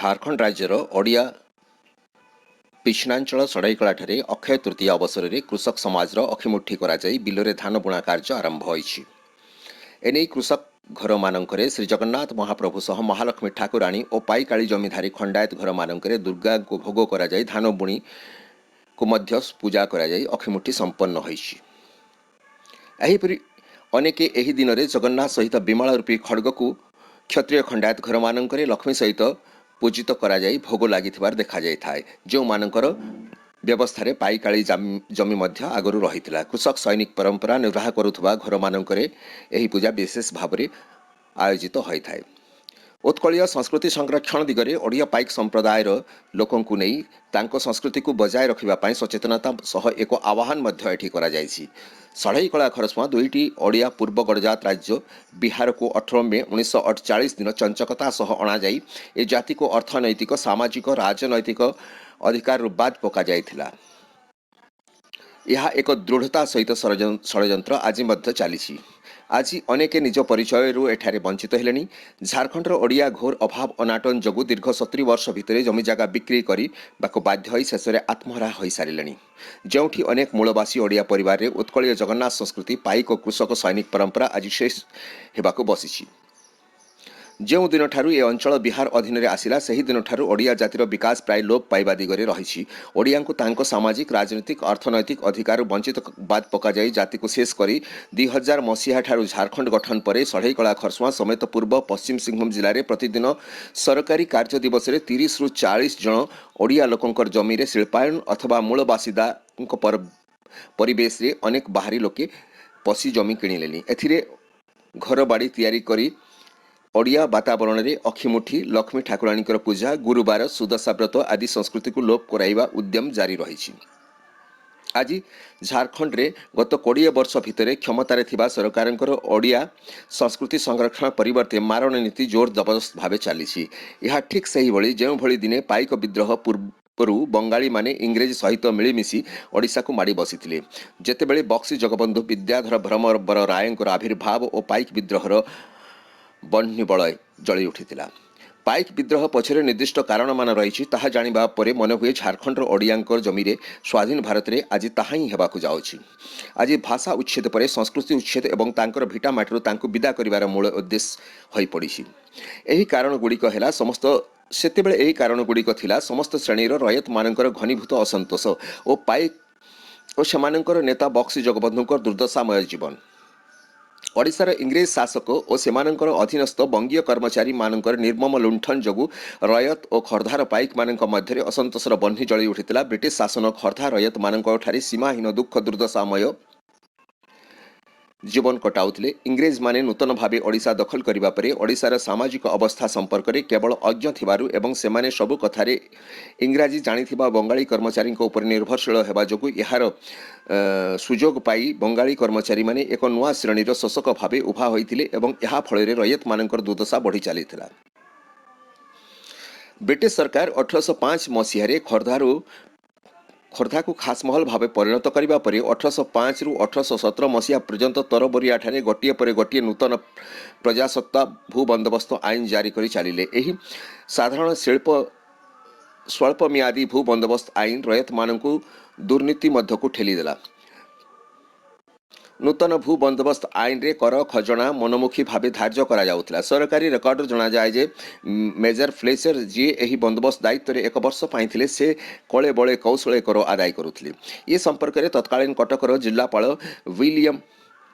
ଝାଡ଼ଖଣ୍ଡ ରାଜ୍ୟର ଓଡ଼ିଆ ପିଛଣାଞ୍ଚଳ ଷଢ଼େଇକଳାଠାରେ ଅକ୍ଷୟ ତୃତୀୟା ଅବସରରେ କୃଷକ ସମାଜର ଅଖିମୁଠି କରାଯାଇ ବିଲରେ ଧାନ ବୁଣା କାର୍ଯ୍ୟ ଆରମ୍ଭ ହୋଇଛି। ଏନେଇ କୃଷକ ଘରମାନଙ୍କରେ ଶ୍ରୀଜଗନ୍ନାଥ ମହାପ୍ରଭୁ ସହ ମହାଲକ୍ଷ୍ମୀ ଠାକୁରାଣୀ ଓ ପାଇକାଳି ଜମିଧାରୀ ଖଣ୍ଡାୟତ ଘରମାନଙ୍କରେ ଦୁର୍ଗାଙ୍କୁ ଭୋଗ କରାଯାଇ ଧାନ ବୁଣିକୁ ମଧ୍ୟ ପୂଜା କରାଯାଇ ଅଖିମୁଠି ସମ୍ପନ୍ନ ହୋଇଛି। ଏହିପରି ଅନେକେ ଏହି ଦିନରେ ଜଗନ୍ନାଥ ସହିତ ବିମଳ ରୂପୀ ଖଡ଼ଗକୁ କ୍ଷତ୍ରିୟ ଖଣ୍ଡାୟତ ଘରମାନଙ୍କରେ ଲକ୍ଷ୍ମୀ ସହିତ ପୂଜିତ କରାଯାଇ ଭୋଗ ଲାଗିଥିବାର ଦେଖାଯାଇଥାଏ, ଯେଉଁମାନଙ୍କର ବ୍ୟବସ୍ଥାରେ ପାଇକାଳି ଜମି ମଧ୍ୟ ଆଗରୁ ରହିଥିଲା। କୃଷକ ସୈନିକ ପରମ୍ପରା ନିର୍ବାହ କରୁଥିବା ଘରମାନଙ୍କରେ ଏହି ପୂଜା ବିଶେଷ ଭାବରେ ଆୟୋଜିତ ହୋଇଥାଏ। ଉତ୍କଳୀୟ ସଂସ୍କୃତି ସଂରକ୍ଷଣ ଦିଗରେ ଓଡ଼ିଆ ପାଇକ ସମ୍ପ୍ରଦାୟର ଲୋକଙ୍କୁ ନେଇ ତାଙ୍କ ସଂସ୍କୃତିକୁ ବଜାୟ ରଖିବା ପାଇଁ ସଚେତନତା ସହ ଏକ ଆହ୍ୱାନ ମଧ୍ୟ ଏଠି କରାଯାଇଛି। ଷଢ଼େଇକଳା ଖରସୁଆଁ ଦୁଇଟି ଓଡ଼ିଆ ପୂର୍ବ ଗଡ଼ଜାତ ରାଜ୍ୟ ବିହାରକୁ 18 ମେ 1948 ଦିନ ଚଞ୍ଚକତା ସହ ଅଣାଯାଇ ଏ ଜାତିକୁ ଅର୍ଥନୈତିକ, ସାମାଜିକ, ରାଜନୈତିକ ଅଧିକାରରୁ ବାଦ ପକାଯାଇଥିଲା। ଏହା ଏକ ଦୃଢ଼ତା ସହିତ ଷଡ଼ଯନ୍ତ୍ର ଆଜି ମଧ୍ୟ ଚାଲିଛି। ଆଜି ଅନେକେ ନିଜ ପରିଚୟରୁ ଏଠାରେ ବଞ୍ଚିତ ହେଲେଣି। ଝାଡ଼ଖଣ୍ଡର ଓଡ଼ିଆ ଘୋର ଅଭାବ ଅନାଟନ ଯୋଗୁଁ ଦୀର୍ଘ 70 ବର୍ଷ ଭିତରେ ଜମିଜାଗା ବିକ୍ରି କରିବାକୁ ବାଧ୍ୟ ହୋଇ ଶେଷରେ ଆତ୍ମହରା ହୋଇସାରିଲେଣି। ଯେଉଁଠି ଅନେକ ମୂଳବାସୀ ଓଡ଼ିଆ ପରିବାରରେ ଉତ୍କଳୀୟ ଜଗନ୍ନାଥ ସଂସ୍କୃତି, ପାଇକ କୃଷକ ସୈନିକ ପରମ୍ପରା ଆଜି ଶେଷ ହେବାକୁ ବସିଛି। ଯେଉଁ ଦିନଠାରୁ ଏ ଅଞ୍ଚଳ ବିହାର ଅଧୀନରେ ଆସିଲା, ସେହି ଦିନଠାରୁ ଓଡ଼ିଆ ଜାତିର ବିକାଶ ପ୍ରାୟ ଲୋପ ପାଇବା ଦିଗରେ ରହିଛି। ଓଡ଼ିଆଙ୍କୁ ତାଙ୍କ ସାମାଜିକ, ରାଜନୈତିକ, ଅର୍ଥନୈତିକ ଅଧିକାରରୁ ବଞ୍ଚିତ ବାଦ ପକାଯାଇ ଜାତିକୁ ଶେଷ କରି 2000 ମସିହାଠାରୁ ଝାଡ଼ଖଣ୍ଡ ଗଠନ ପରେ ଷଢ଼େଇକଳା ଖରସୁଆଁ ସମେତ ପୂର୍ବ ପଶ୍ଚିମ ସିଂହଭୂମ ଜିଲ୍ଲାରେ ପ୍ରତିଦିନ ସରକାରୀ କାର୍ଯ୍ୟ ଦିବସରେ 30ରୁ 40 ଜଣ ଓଡ଼ିଆ ଲୋକଙ୍କର ଜମିରେ ଶିଳ୍ପାୟନ ଅଥବା ମୂଳ ବାସିନ୍ଦାଙ୍କ ପରିବେଶରେ ଅନେକ ବାହାରି ଲୋକେ ପଶି ଜମି କିଣିଲେଣି। ଏଥିରେ ଘରବାଡ଼ି ତିଆରି କରି ଓଡ଼ିଆ ବାତାବରଣରେ ଅଖିମୁଠି, ଲକ୍ଷ୍ମୀ ଠାକୁରାଣୀଙ୍କର ପୂଜା, ଗୁରୁବାର, ସୁଦଶା ବ୍ରତ ଆଦି ସଂସ୍କୃତିକୁ ଲୋପ କରାଇବା ଉଦ୍ୟମ ଜାରି ରହିଛି। ଆଜି ଝାଡ଼ଖଣ୍ଡରେ ଗତ 20 ବର୍ଷ ଭିତରେ କ୍ଷମତାରେ ଥିବା ସରକାରଙ୍କର ଓଡ଼ିଆ ସଂସ୍କୃତି ସଂରକ୍ଷଣ ପରିବର୍ତ୍ତେ ମାରଣ ନୀତି ଜୋର ଜବରଦସ୍ତ ଭାବେ ଚାଲିଛି। ଏହା ଠିକ୍ ସେହିଭଳି, ଯେଉଁଭଳି ଦିନେ ପାଇକ ବିଦ୍ରୋହ ପୂର୍ବରୁ ବଙ୍ଗାଳୀମାନେ ଇଂରେଜ ସହିତ ମିଳିମିଶି ଓଡ଼ିଶାକୁ ମାଡ଼ି ବସିଥିଲେ, ଯେତେବେଳେ ବକ୍ସି ଜଗବନ୍ଧୁ ବିଦ୍ୟାଧର ଭ୍ରମରବର ରାୟଙ୍କର ଆବିର୍ଭାବ ଓ ପାଇକ ବିଦ୍ରୋହର ବହ୍ନି ବଳୟ ଜଳି ଉଠିଥିଲା। ପାଇକ ବିଦ୍ରୋହ ପଛରେ ନିର୍ଦ୍ଦିଷ୍ଟ କାରଣମାନ ରହିଛି। ତାହା ଜାଣିବା ପରେ ମନେହୁଏ, ଝାଡ଼ଖଣ୍ଡର ଓଡ଼ିଆଙ୍କ ଜମିରେ ସ୍ୱାଧୀନ ଭାରତରେ ଆଜି ତାହା ହିଁ ହେବାକୁ ଯାଉଛି। ଆଜି ଭାଷା ଉଚ୍ଛେଦ ପରେ ସଂସ୍କୃତି ଉଚ୍ଛେଦ ଏବଂ ତାଙ୍କର ଭିଟାମାଟିରୁ ତାଙ୍କୁ ବିଦା କରିବାର ମୂଳ ଉଦ୍ଦେଶ୍ୟ ହୋଇପଡ଼ିଛି। ଏହି କାରଣଗୁଡ଼ିକ ହେଲା ସମସ୍ତ ସେତେବେଳେ ଏହି କାରଣଗୁଡ଼ିକ ଥିଲା ସମସ୍ତ ଶ୍ରେଣୀର ରୟତମାନଙ୍କର ଘନୀଭୂତ ଅସନ୍ତୋଷ ଓ ପାଇକ ଓ ସେମାନଙ୍କର ନେତା ବକ୍ସି ଜଗବନ୍ଧୁଙ୍କ ଦୁର୍ଦ୍ଦଶାମୟ ଜୀବନ। ଓଡ଼ିଶାର ଇଂରେଜ ଶାସକ ଓ ସେମାନଙ୍କର ଅଧୀନସ୍ଥ ବଙ୍ଗୀୟ କର୍ମଚାରୀମାନଙ୍କର ନିର୍ମମ ଲୁଣ୍ଠନ ଯୋଗୁଁ ରୟତ ଓ ଖୋର୍ଦ୍ଧାର ପାଇକମାନଙ୍କ ମଧ୍ୟରେ ଅସନ୍ତୋଷର ବହ୍ନି ଜଳି ଉଠିଥିଲା। ବ୍ରିଟିଶ ଶାସନ ଖୋର୍ଦ୍ଧା ରୟତମାନଙ୍କ ଠାରେ ସୀମାହୀନ ଦୁଃଖ ଦୁର୍ଦ୍ଦଶାମୟ ଜୀବନ କଟାଉଥିଲେ। ଇଂରେଜମାନେ ନୂତନ ଭାବେ ଓଡ଼ିଶା ଦଖଲ କରିବା ପରେ ଓଡ଼ିଶାର ସାମାଜିକ ଅବସ୍ଥା ସମ୍ପର୍କରେ କେବଳ ଅଜ୍ଞ ଥିବାରୁ ଏବଂ ସେମାନେ ସବୁ କଥାରେ ଇଂରାଜୀ ଜାଣିଥିବା ବଙ୍ଗାଳୀ କର୍ମଚାରୀଙ୍କ ଉପରେ ନିର୍ଭରଶୀଳ ହେବା ଯୋଗୁଁ ଏହାର ସୁଯୋଗ ପାଇ ବଙ୍ଗାଳୀ କର୍ମଚାରୀମାନେ ଏକ ନୂଆ ଶ୍ରେଣୀର ଶୋଷକ ଭାବେ ଉଭା ହୋଇଥିଲେ ଏବଂ ଏହା ଫଳରେ ରୟତମାନଙ୍କର ଦୁର୍ଦ୍ଦଶା ବଢ଼ି ଚାଲିଥିଲା। ବ୍ରିଟିଶ ସରକାର 1805 ମସିହାରେ ଖୋର୍ଦ୍ଧାକୁ ଖାସମହଲ ଭାବେ ପରିଣତ କରିବା ପରେ 1805ରୁ 1817 ମସିହା ପର୍ଯ୍ୟନ୍ତ ତରବରିଆଠାରେ ଗୋଟିଏ ପରେ ଗୋଟିଏ ନୂତନ ପ୍ରଜାସତ୍ତା ଭୂ ବନ୍ଦୋବସ୍ତ ଆଇନ ଜାରି କରି ଚାଲିଲେ। ଏହି ସାଧାରଣ ଶିଳ୍ପ ସ୍ୱଳ୍ପ ମିଆଦୀ ଭୂ ବନ୍ଦୋବସ୍ତ ଆଇନ ରୟତମାନଙ୍କୁ ଦୁର୍ନୀତି ମଧ୍ୟକୁ ଠେଲିଦେଲା। ନୂତନ ଭୂ ବନ୍ଦୋବସ୍ତ ଆଇନରେ କର ଖଜଣା ମନମୁଖୀ ଭାବେ ଧାର୍ଯ୍ୟ କରାଯାଉଥିଲା। ସରକାରୀ ରେକର୍ଡରୁ ଜଣାଯାଏ ଯେ ମେଜର ଫ୍ଲେଚର, ଯିଏ ଏହି ବନ୍ଦୋବସ୍ତ ଦାୟିତ୍ୱରେ ଏକ ବର୍ଷ ପାଇଁ ଥିଲେ, ସେ କଳେ ବଳେ କୌଶଳେ କର ଆଦାୟ କରୁଥିଲେ। ଏ ସମ୍ପର୍କରେ ତତ୍କାଳୀନ କଟକର ଜିଲ୍ଲାପାଳ ୱିଲିୟମ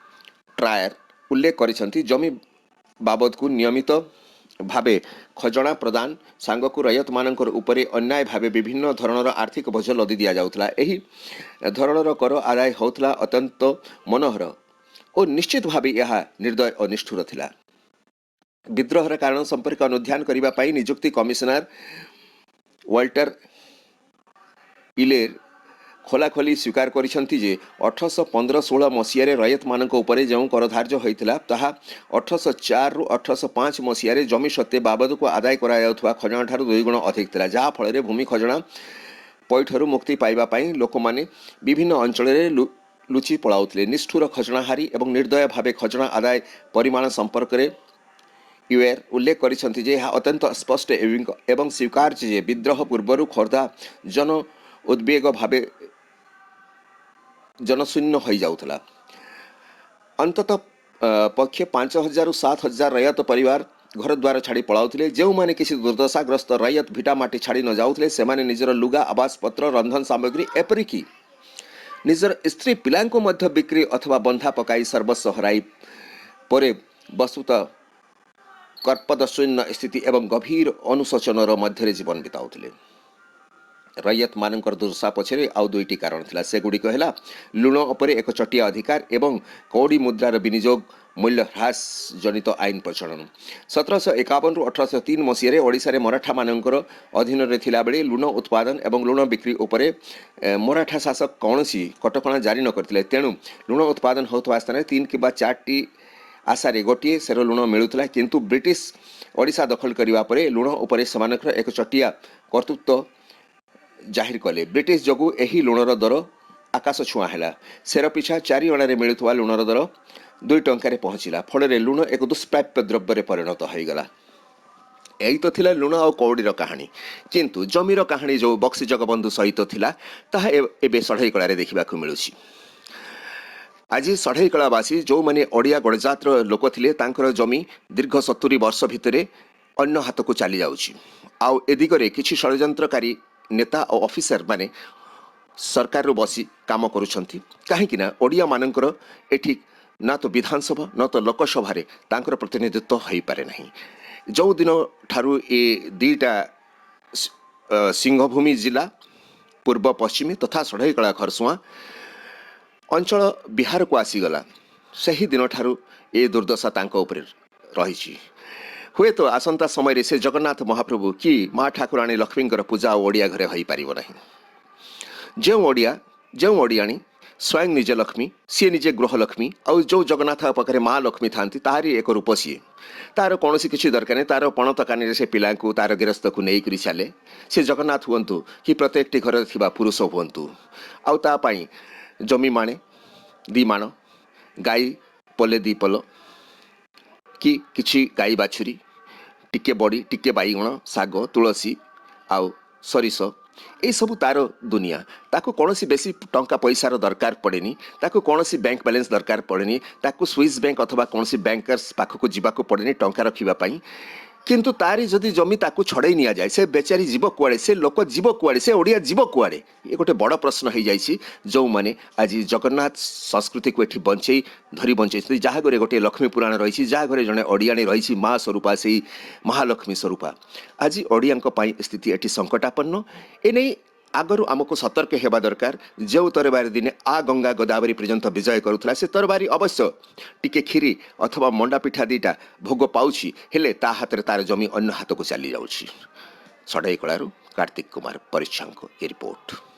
ଟ୍ରାୟର ଉଲ୍ଲେଖ କରିଛନ୍ତି, ଜମି ବାବଦକୁ ନିୟମିତ ଭାବେ ଖଜଣା ପ୍ରଦାନ ସାଙ୍ଗକୁ ରୟତମାନଙ୍କର ଉପରେ ଅନ୍ୟାୟ ଭାବେ ବିଭିନ୍ନ ଧରଣର ଆର୍ଥିକ ବୋଝ ଲଦି ଦିଆଯାଉଥିଲା। ଏହି ଧରଣର କର ଆଦାୟ ହେଉଥିଲା ଅତ୍ୟନ୍ତ ମନୋହର ଓ ନିଶ୍ଚିତ ଭାବେ ଏହା ନିର୍ଦ୍ଦୟ ଓ ନିଷ୍ଠୁର ଥିଲା। ବିଦ୍ରୋହର କାରଣ ସମ୍ପର୍କ ଅନୁଧ୍ୟାନ କରିବା ପାଇଁ ନିଯୁକ୍ତି କମିଶନର ୱାଲ୍ଟର ଇଲେର ଖୋଲାଖୋଲି ସ୍ୱୀକାର କରିଛନ୍ତି ଯେ 1815-16 ମସିହାରେ ରୟତମାନଙ୍କ ଉପରେ ଯେଉଁ କର ଧାର୍ଯ୍ୟ ହୋଇଥିଲା, ତାହା 1804ରୁ 1805 ମସିହାରେ ଜମି ସତ୍ତ୍ୱ ବାବଦକୁ ଆଦାୟ କରାଯାଉଥିବା ଖଜଣାଠାରୁ ଦୁଇଗୁଣ ଅଧିକ ଥିଲା, ଯାହାଫଳରେ ଭୂମି ଖଜଣା ପଇଠରୁ ମୁକ୍ତି ପାଇବା ପାଇଁ ଲୋକମାନେ ବିଭିନ୍ନ ଅଞ୍ଚଳରେ ଲୁଚି ପଳାଉଥିଲେ। ନିଷ୍ଠୁର ଖଜଣାହାରୀ ଏବଂ ନିର୍ଦ୍ଦୟ ଭାବେ ଖଜଣା ଆଦାୟ ପରିମାଣ ସମ୍ପର୍କରେ ୟୁଏର୍ ଉଲ୍ଲେଖ କରିଛନ୍ତି ଯେ ଏହା ଅତ୍ୟନ୍ତ ସ୍ପଷ୍ଟ ଏବଂ ସ୍ୱୀକାର୍ଯ୍ୟ ଯେ ବିଦ୍ରୋହ ପୂର୍ବରୁ ଖୋର୍ଦ୍ଧା ଜନ ଉଦ୍ବେଗ ଭାବେ ଜନଶୂନ୍ୟ ହୋଇଯାଉଥିଲା। ଅନ୍ତତଃ ପକ୍ଷେ 5000ରୁ 7000 ରୟତ ପରିବାର ଘରଦ୍ୱାର ଛାଡ଼ି ପଳାଉଥିଲେ। ଯେଉଁମାନେ କିଛି ଦୁର୍ଦ୍ଦଶାଗ୍ରସ୍ତ ରୟତ ଭିଟାମାଟି ଛାଡ଼ି ନ ଯାଉଥିଲେ, ସେମାନେ ନିଜର ଲୁଗା, ଆସବାବପତ୍ର, ରନ୍ଧନ ସାମଗ୍ରୀ, ଏପରିକି ନିଜର ସ୍ତ୍ରୀ ପିଲାଙ୍କୁ ମଧ୍ୟ ବିକ୍ରି ଅଥବା ବନ୍ଧା ପକାଇ ସର୍ବସ୍ୱ ହରାଇ ପରେ ବସ୍ତୁତଃ କର୍ପଦଶୂନ୍ୟ ସ୍ଥିତି ଏବଂ ଗଭୀର ଅନୁଶୋଚନାର ମଧ୍ୟରେ ଜୀବନ ବିତାଉଥିଲେ। ରୈୟତମାନଙ୍କର ଦୁର୍ଦ୍ଦଶା ପଛରେ ଆଉ ଦୁଇଟି କାରଣ ଥିଲା। ସେଗୁଡ଼ିକ ହେଲା ଲୁଣ ଉପରେ ଏକ ଚଟିଆ ଅଧିକାର ଏବଂ କଉଡ଼ି ମୁଦ୍ରାର ବିନିଯୋଗ ମୂଲ୍ୟ ହ୍ରାସ ଜନିତ ଆଇନ ପ୍ରଚଳନ। 1751ରୁ 1803 ମସିହାରେ ଓଡ଼ିଶାରେ ମରାଠାମାନଙ୍କର ଅଧୀନରେ ଥିଲାବେଳେ ଲୁଣ ଉତ୍ପାଦନ ଏବଂ ଲୁଣ ବିକ୍ରି ଉପରେ ମରାଠା ଶାସକ କୌଣସି କଟକଣା ଜାରି ନ କରିଥିଲେ। ତେଣୁ ଲୁଣ ଉତ୍ପାଦନ ହେଉଥିବା ସ୍ଥାନରେ ତିନି କିମ୍ବା ଚାରିଟି ଆଶାରେ ଗୋଟିଏ ସେର ଲୁଣ ମିଳୁଥିଲା। କିନ୍ତୁ ବ୍ରିଟିଶ ଓଡ଼ିଶା ଦଖଲ କରିବା ପରେ ଲୁଣ ଉପରେ ସେମାନଙ୍କର ଏକ ଚଟିଆ କର୍ତ୍ତୃତ୍ୱ ଜାହିର କଲେ। ବ୍ରିଟିଶ ଯୋଗୁଁ ଏହି ଲୁଣର ଦର ଆକାଶ ଛୁଆଁ ହେଲା। ସେର ପିଛା 4 ଅଣାରେ ମିଳୁଥିବା ଲୁଣର ଦର 2 ଟଙ୍କାରେ ପହଞ୍ଚିଲା। ଫଳରେ ଲୁଣ ଏକ ଦୁଷ୍ପ୍ରାପ୍ୟ ଦ୍ରବ୍ୟରେ ପରିଣତ ହୋଇଗଲା। ଏଇ ତ ଥିଲା ଲୁଣ ଆଉ କଉଡ଼ିର କାହାଣୀ। କିନ୍ତୁ ଜମିର କାହାଣୀ ଯେଉଁ ବକ୍ସି ଜଗବନ୍ଧୁ ସହିତ ଥିଲା, ତାହା ଏବେ ଷଢ଼େଇକଳାରେ ଦେଖିବାକୁ ମିଳୁଛି। ଆଜି ଷଢ଼େଇକଳାବାସୀ, ଯେଉଁମାନେ ଓଡ଼ିଆ ଗଡ଼ଜାତର ଲୋକ ଥିଲେ, ତାଙ୍କର ଜମି ଦୀର୍ଘ 70 ବର୍ଷ ଭିତରେ ଅନ୍ୟ ହାତକୁ ଚାଲି ଯାଉଛି। ଆଉ ଏ ଦିଗରେ କିଛି ଷଡ଼ଯନ୍ତ୍ରକାରୀ ନେତା ଓ ଅଫିସରମାନେ ସରକାରରୁ ବସି କାମ କରୁଛନ୍ତି। କାହିଁକି ନା ଓଡ଼ିଆମାନଙ୍କର ଏଠି ନା ତ ବିଧାନସଭା, ନା ତ ଲୋକସଭାରେ ତାଙ୍କର ପ୍ରତିନିଧିତ୍ୱ ହୋଇପାରେ ନାହିଁ। ଯେଉଁଦିନ ଠାରୁ ଏ ଦୁଇଟା ସିଂହଭୂମି ଜିଲ୍ଲା, ପୂର୍ବ ପଶ୍ଚିମୀ ତଥା ଷଢ଼େଇକଳା ଖରସୁଆଁ ଅଞ୍ଚଳ ବିହାରକୁ ଆସିଗଲା, ସେହି ଦିନଠାରୁ ଏ ଦୁର୍ଦ୍ଦଶା ତାଙ୍କ ଉପରେ ରହିଛି। ହୁଏତ ଆସନ୍ତା ସମୟରେ ସେ ଜଗନ୍ନାଥ ମହାପ୍ରଭୁ କି ମା ଠାକୁରାଣୀ ଲକ୍ଷ୍ମୀଙ୍କର ପୂଜା ଆଉ ଓଡ଼ିଆ ଘରେ ହୋଇପାରିବ ନାହିଁ। ଯେଉଁ ଓଡ଼ିଆ, ଯେଉଁ ଓଡ଼ିଆଣୀ ସ୍ୱୟଂ ନିଜେ ଲକ୍ଷ୍ମୀ, ସିଏ ନିଜେ ଗୃହଲକ୍ଷ୍ମୀ। ଆଉ ଯେଉଁ ଜଗନ୍ନାଥ ପାଖରେ ମା ଲକ୍ଷ୍ମୀ ଥାନ୍ତି, ତାହାରି ଏକ ରୂପ ସିଏ। ତାର କୌଣସି କିଛି ଦରକାର ନାହିଁ। ତାର ପଣତ କାନିରେ ସେ ପିଲାଙ୍କୁ, ତାର ଗୃହସ୍ଥକୁ ନେଇକରି ଚାଲେ। ସେ ଜଗନ୍ନାଥ ହୁଅନ୍ତୁ କି ପ୍ରତ୍ୟେକଟି ଘରେ ଥିବା ପୁରୁଷ ହୁଅନ୍ତୁ। ଆଉ ତା ପାଇଁ ଜମି ମାଣେ ଦି ମାଣ, ଗାଈ ପଲେ ଦି ପଲ କି କିଛି ଗାଈ ବାଛୁରୀ, ଟିକେ ବଡ଼ି, ଟିକେ ବାଇଗଣ, ଶାଗ, ତୁଳସୀ ଆଉ ସରିଷ, ଏସବୁ ତାର ଦୁନିଆ। ତାକୁ କୌଣସି ବେଶୀ ଟଙ୍କା ପଇସାର ଦରକାର ପଡ଼େନି। ତାକୁ କୌଣସି ବ୍ୟାଙ୍କ ବାଲାନ୍ସ ଦରକାର ପଡ଼େନି। ତାକୁ ସୁଇସ୍ ବ୍ୟାଙ୍କ ଅଥବା କୌଣସି ବ୍ୟାଙ୍କର୍ସ ପାଖକୁ ଯିବାକୁ ପଡ଼େନି ଟଙ୍କା ରଖିବା ପାଇଁ। କିନ୍ତୁ ତାରି ଯଦି ଜମି ତାକୁ ଛଡ଼େଇ ନିଆଯାଏ, ସେ ବେଚାରୀ ଯିବ କୁଆଡ଼େ? ସେ ଲୋକ ଯିବ କୁଆଡ଼େ? ସେ ଓଡ଼ିଆ ଯିବ କୁଆଡ଼େ? ଏ ଗୋଟେ ବଡ଼ ପ୍ରଶ୍ନ ହେଇଯାଇଛି। ଯେଉଁମାନେ ଆଜି ଜଗନ୍ନାଥ ସଂସ୍କୃତିକୁ ଏଠି ବଞ୍ଚେଇ ଧରି ବଞ୍ଚେଇଛନ୍ତି, ଯାହା ଘରେ ଗୋଟିଏ ଲକ୍ଷ୍ମୀ ପୁରାଣ ରହିଛି, ଯାହା ଘରେ ଜଣେ ଓଡ଼ିଆଣୀ ରହିଛି, ମା ସ୍ୱରୂପା, ସେଇ ମହାଲକ୍ଷ୍ମୀ ସ୍ୱରୂପା, ଆଜି ଓଡ଼ିଆଙ୍କ ପାଇଁ ସ୍ଥିତି ଏଠି ସଙ୍କଟାପନ୍ନ। ଏନେଇ ଆଗରୁ ଆମକୁ ସତର୍କ ହେବା ଦରକାର। ଯେଉଁ ତରବାରୀ ଦିନେ ଆ ଗଙ୍ଗା ଗୋଦାବରୀ ପର୍ଯ୍ୟନ୍ତ ବିଜୟ କରୁଥିଲା, ସେ ତରବାରୀ ଅବଶ୍ୟ ଟିକେ କ୍ଷୀରି ଅଥବା ମଣ୍ଡା ପିଠା ଦୁଇଟା ଭୋଗ ପାଉଛି, ହେଲେ ତା ହାତରେ ତାର ଜମି ଅନ୍ୟ ହାତକୁ ଚାଲି ଯାଉଛି। ଷଢ଼େଇକଳାରୁ କାର୍ତ୍ତିକ କୁମାର ପରିଚ୍ଛାଙ୍କ ଏ ରିପୋର୍ଟ।